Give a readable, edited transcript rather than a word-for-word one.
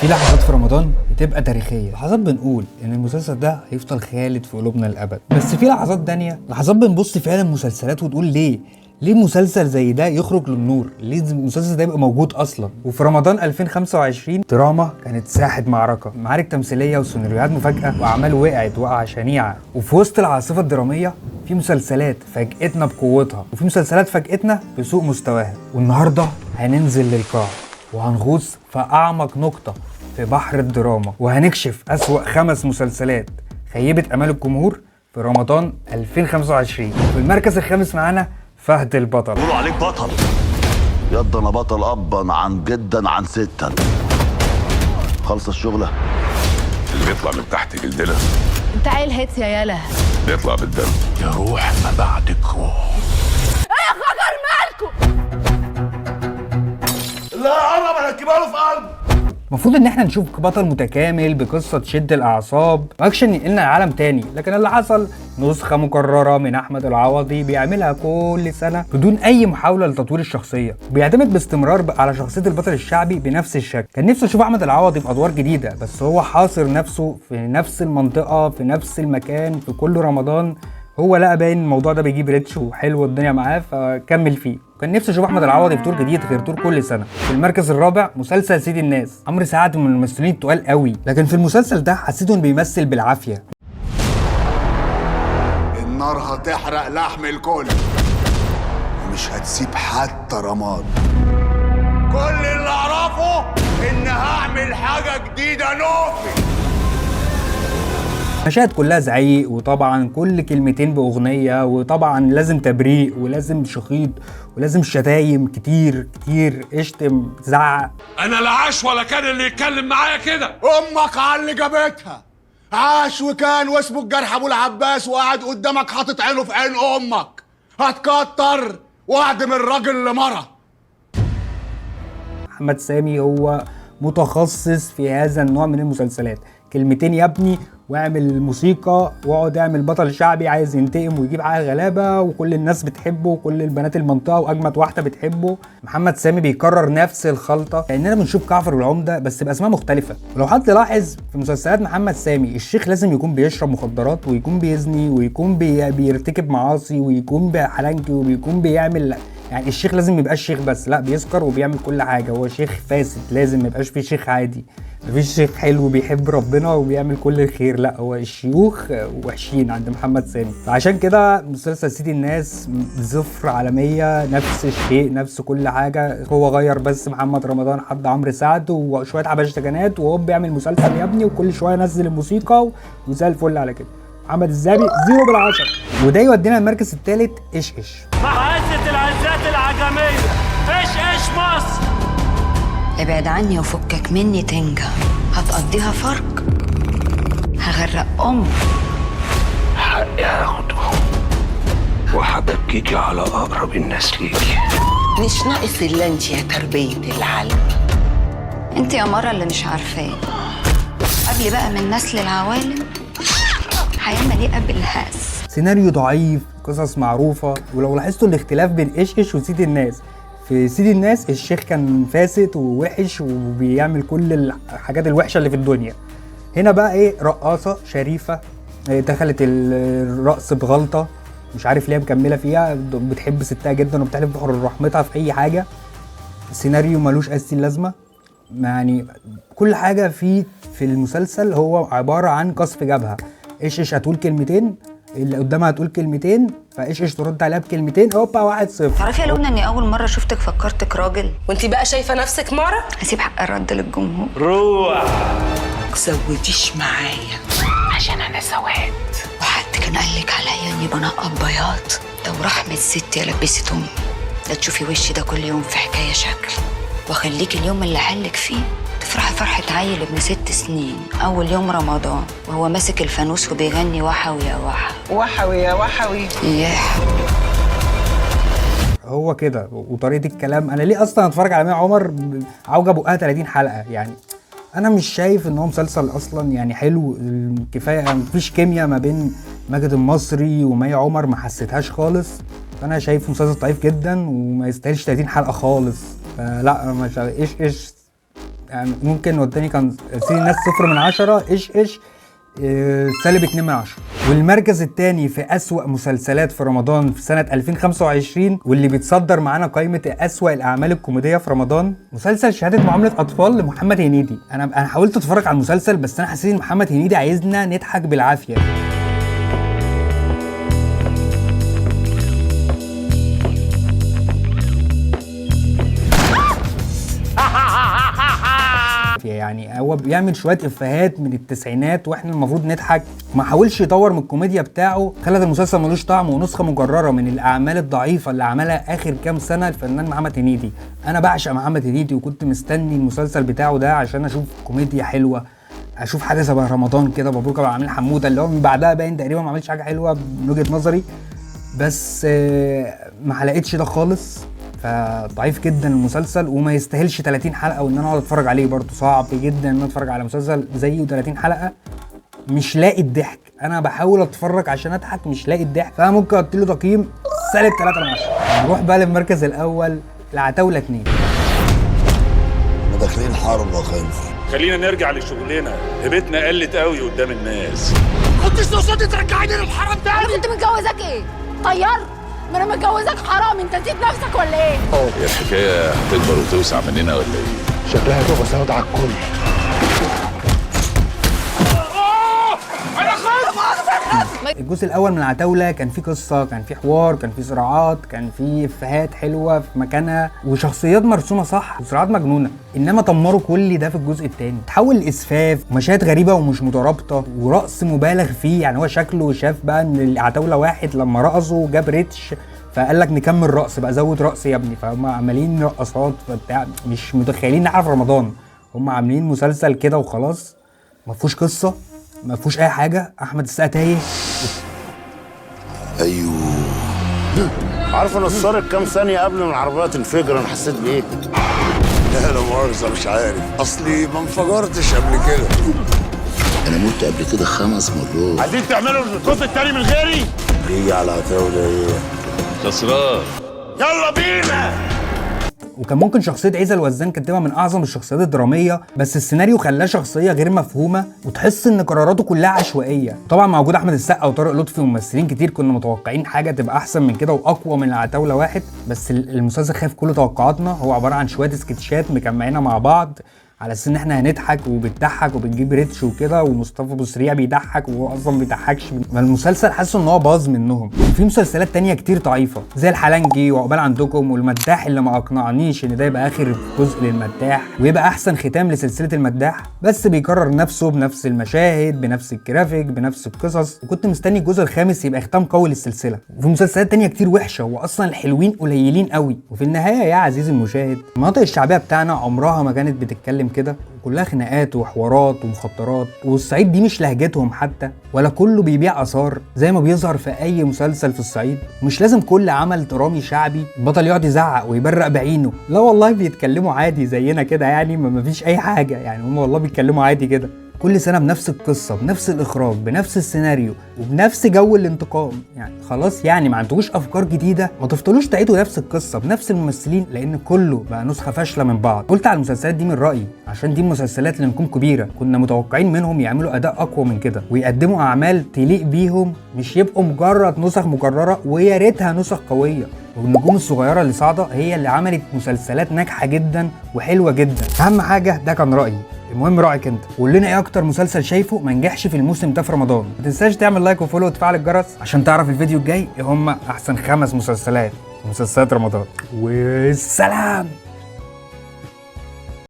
في لحظات في رمضان بتبقى تاريخية، لحظات بنقول ان المسلسل ده هيفضل خالد في قلوبنا للابد، بس في لحظات تانية، لحظات بنبص فيها للمسلسلات وتقول ليه؟ ليه مسلسل زي ده يخرج للنور؟ ليه المسلسل ده يبقى موجود اصلا؟ وفي رمضان 2025 دراما كانت ساحة معركة، معارك تمثيلية وسيناريوهات مفاجأة واعمال وقعت وقعة شنيعة. وفي وسط العاصفة الدرامية في مسلسلات فاجئتنا بقوتها، وفي مسلسلات فاجئتنا بسوء مستواها. والنهارده هننزل للقاع وهنغوص في أعمق نقطة في بحر الدراما، وهنكشف أسوأ 5 مسلسلات خيبت أمال الجمهور في رمضان 2025. في المركز الخامس معانا فهد البطل. بيقولوا عليك بطل. يا انا بطل ابا عن جدا عن ستا. خلص الشغلة. اللي بيطلع من تحت جلدنا انت عيل هات يا يالا بيطلع بالدم. يا روح ما بعدك روح. ايه خجر مالكم؟ لا قرب انا كباره في قلب. المفروض ان احنا نشوف بطل متكامل بقصة تشد الاعصاب واكشن ينقلنا لعالم تاني، لكن اللي حصل نسخه مكررة من احمد العوضي بيعملها كل سنة بدون اي محاولة لتطوير الشخصية، بيعتمد باستمرار على شخصية البطل الشعبي بنفس الشكل. كان نفسي اشوف احمد العوضي في ادوار جديدة، بس هو حاصر نفسه في نفس المنطقة في نفس المكان في كل رمضان. هو لقى باين الموضوع ده بيجيب reach وحلو الدنيا معاه فكمل فيه. كان نفسي اشوف احمد العوضي في دور جديد غير دور كل سنة. في المركز الرابع مسلسل سيد الناس. عمرو سعد من الممثلين التقال قوي، لكن في المسلسل ده حسيته انه بيمثل بالعافية. النار هتحرق لحم الكل ومش هتسيب حتى رماد. كل اللي اعرفه ان هعمل حاجة جديدة نوفي. مشاهد كلها زعيق، وطبعا كل كلمتين باغنية، وطبعا لازم تبريق ولازم شخيط ولازم شتايم كتير كتير، اشتم زعق. انا لا عاش ولا كان اللي يتكلم معايا كده. امك على اللي جابتها. عاش وكان واسمه الجرح ابو العباس وقعد قدامك حاطط عينه في عين امك. هتكتر واعدم الراجل لمرة. محمد سامي هو متخصص في هذا النوع من المسلسلات، كلمتين يا ابني واعمل موسيقى واقعد اعمل بطل شعبي عايز ينتقم ويجيب عيال غلابة وكل الناس بتحبه وكل البنات المنطقة واجمد واحدة بتحبه. محمد سامي بيكرر نفس الخلطة، كاننا بنشوف جعفر والعمده بس باسماء مختلفة. ولو حد لاحظ في مسلسلات محمد سامي الشيخ لازم يكون بيشرب مخدرات ويكون بيزني ويكون بيرتكب معاصي ويكون بحلنكي وبيكون بيعمل، يعني الشيخ لازم ما يبقاش شيخ بس، لا بيسكر وبيعمل كل حاجة، هو شيخ فاسد، لازم ما يبقاش فيه شيخ عادي، مفيش شيخ حلو بيحب ربنا وبيعمل كل الخير، لا هو الشيوخ وحشين عند محمد سامي. فعشان كده مسلسل سيد الناس 0/100، نفس الشيء نفس كل حاجة، هو غير بس محمد رمضان حط عمرو سعد وشوية حبشتكنات وهو بيعمل مسلسل يا ابني، وكل شوية نزل الموسيقى وزي الفل على كده. محمد الزهبي 0/10. وده يودينا المركز الثالث ايش ايش. عزة العزات العجمية، ايش ايش مصر. ابعد عني وفكك مني تنجا، هتقضيها فرق هغرق امك. حقي هاخده وهبكيكي على اقرب الناس ليكي. مش ناقص الا انت يا تربية العلم. انت يا مرة اللي مش عارفاه قبل بقى من نسل العوالم حياة مليئة بالهأس. سيناريو ضعيف، قصص معروفة. ولو لاحظتوا الاختلاف بين ايش ايش وسيد الناس، في سيد الناس الشيخ كان فاسد ووحش وبيعمل كل الحاجات الوحشة اللي في الدنيا. هنا بقى ايه، رقاصة شريفة دخلت الرقص بغلطة مش عارف ليه مكملة فيها، بتحب ستها جدا وبتحلف بحر رحمتها في اي حاجة. سيناريو ملوش اي لازمة، يعني كل حاجة في المسلسل هو عبارة عن قصف جبهة. ايش ايش هتقول كلمتين، اللي قدامها هتقول كلمتين، فايش ايش ترد عليها بكلمتين، هوبا 1-0. تعرفي يا لبنى اني اول مرة شفتك فكرتك راجل. وانت بقى شايفة نفسك مرة؟ هسيب حق الرد للجمهور. روح زوديش معايا عشان انا سواد. وحد كان قالك عليا اني بنقط بياض؟ لو رحمة ستي لبست امي لا تشوفي وشي ده كل يوم في حكاية شكل، واخليكي اليوم اللي حلك فيه تفرحي فرحة عيل ابن 6 سنين أول يوم رمضان وهو ماسك الفانوس وبيغني وحوي يا وحوي وحوي يا وحوي. ياه هو كده وطريقة الكلام. أنا ليه أصلا أتفرج على مي عمر عوجة بقها 30 حلقة؟ يعني أنا مش شايف إن هو مسلسل أصلا يعني حلو كفاية، مفيش كيمياء ما بين ماجد المصري ومي عمر، ما حسيتهاش خالص. فأنا شايف مسلسل ضعيف جدا وما يستاهلش 30 حلقة خالص. فلا مش ايش ايش يعني ممكن، والتاني كان سيد الناس 0 من 10، ايش ايش سالب 2 من 10. والمركز الثاني في أسوأ مسلسلات في رمضان في سنة 2025 واللي بيتصدر معانا قائمة أسوأ الأعمال الكوميدية في رمضان، مسلسل شهادة معاملة أطفال لمحمد هنيدي. أنا حاولت أتفرج على المسلسل، بس أنا حسيت إن محمد هنيدي عايزنا نضحك بالعافية. يعني هو بيعمل شوية افيهات من التسعينات واحنا المفروض نضحك، ما حاولش يطور من الكوميديا بتاعه، خلت المسلسل ملوش طعم ونسخة مجرره من الاعمال الضعيفة اللي عملها اخر كام سنة الفنان محمد هنيدي. انا بعشق محمد هنيدي وكنت مستني المسلسل بتاعه ده عشان اشوف كوميديا حلوة، اشوف حاجة شبه رمضان كده، مبروك ابو عامل حموده اللي هو من بعدها باين تقريبا ما عملش حاجة حلوة من وجهه نظري، بس ما حلقتش ده خالص، فضعيف جدا المسلسل وما يستاهلش 30 حلقة وان انا اقعد اتفرج عليه. برضه صعب جدا ان انا اتفرج على مسلسل زيه 30 حلقة، مش لاقي الضحك. انا بحاول اتفرج عشان اضحك مش لاقي الضحك، فممكن احط له تقييم سالب 3 من 10. نروح بقى للمركز الاول، العتاوله 2. احنا داخلين حرب يا خنزير، خلينا نرجع لشغلنا، هيبتنا قلت قوي قدام الناس. كنتش تقصدي ترجعيني للحرام تاني؟ انا كنت متجوزاك ايه؟ طيار؟ ما انا متجوزاك حرام، انت نسيت نفسك ولا ايه؟ هي الحكاية هتكبر وتوسع مننا ولا ايه؟ شكلها هتبقى سود على الكل. الجزء الاول من العتاوله كان فيه قصة، كان فيه حوار، كان فيه صراعات، كان فيه افيهات حلوة في مكانها وشخصيات مرسومه صح وصراعات مجنونة. انما دمروا كل ده في الجزء الثاني، تحول لاسفاف ومشاهد غريبة ومش مترابطة ورقص مبالغ فيه. يعني هو شكله شاف بقى ان العتاوله واحد لما رقصوا جاب ريتش، فقال لك نكمل رقص بقى، زود رقص يا ابني، فهم عمالين رقصات بتاع، مش متخيلين ان احنا في رمضان، هم عاملين مسلسل كده وخلاص، ما فيهوش قصة، ما فيهوش اي حاجة. احمد السقا تايه. ايوه عارف انا الصارت كام ثانية قبل ما العربية تنفجر انا حسيت بايه؟ لا لا مؤاخذة مش عارف، اصلي ما انفجرتش قبل كده. انا مت قبل كده 5 مرات. عايزين تعملوا الجزء الثاني من غيري؟ بيجي على عتاوله ايه؟ خسران. يلا بينا. وكان ممكن شخصية عيسى الوزان كانت تبقى من أعظم الشخصيات الدرامية، بس السيناريو خلاه شخصية غير مفهومة وتحس إن قراراته كلها عشوائية. طبعا مع وجود أحمد السقا وطارق لطفي وممثلين كتير كنا متوقعين حاجة تبقى أحسن من كده وأقوى من العتاولة واحد، بس المسلسل خاف كل توقعاتنا. هو عبارة عن شوية سكتشات مجمعينها مع بعض على اساس ان احنا هنضحك وبتضحك وبتجيب reach وكده، ومصطفى ابو سريع بيضحك وهو اصلا ما بيضحكش. المسلسل حاسه ان هو باظ منهم. في مسلسلات تانية كتير ضعيفة زي الحلنجي وعقبال عندكم والمداح، اللي ما اقنعنيش ان ده يبقى اخر جزء للمداح ويبقى احسن ختام لسلسلة المداح، بس بيكرر نفسه بنفس المشاهد بنفس الجرافيك بنفس القصص، وكنت مستني الجزء الخامس يبقى ختام قوي للسلسلة. وفي مسلسلات تانية كتير وحشة واصلا الحلوين قليلين قوي. وفي النهاية يا عزيزي المشاهد، المناطق الشعبية بتاعنا عمرها ما كانت بتتكلم كده، كلها خناقات وحوارات ومخدرات، والصعيد دي مش لهجتهم حتى، ولا كله بيبيع اثار زي ما بيظهر في اي مسلسل في الصعيد. مش لازم كل عمل درامي شعبي البطل يقعد يزعق ويبرق بعينه، لا والله بيتكلموا عادي زينا كده، يعني ما فيش اي حاجة، يعني هم والله بيتكلموا عادي كده. كل سنة بنفس القصة بنفس الاخراج بنفس السيناريو وبنفس جو الانتقام، يعني خلاص يعني ما عندكوش افكار جديدة، ما تفضلوش تعيدوا نفس القصة بنفس الممثلين لان كله بقى نسخه فاشلة من بعض. قلت على المسلسلات دي من رايي عشان دي مسلسلات لنجوم كبيرة، كنا متوقعين منهم يعملوا اداء اقوى من كده ويقدموا اعمال تليق بيهم، مش يبقوا مجرد نسخ مكررة ويا ريتها نسخ قوية. والنجوم الصغيرة اللي صاعده هي اللي عملت مسلسلات ناجحة جدا وحلوه جدا. اهم حاجة ده كان رايي، المهم رايك انت، وقول لنا ايه اكتر مسلسل شايفه ما نجحش في الموسم ده في رمضان. ما تنساش تعمل like و follow وتفعل الجرس عشان تعرف الفيديو الجاي ايه هم احسن 5 مسلسلات مسلسلات رمضان. والسلام.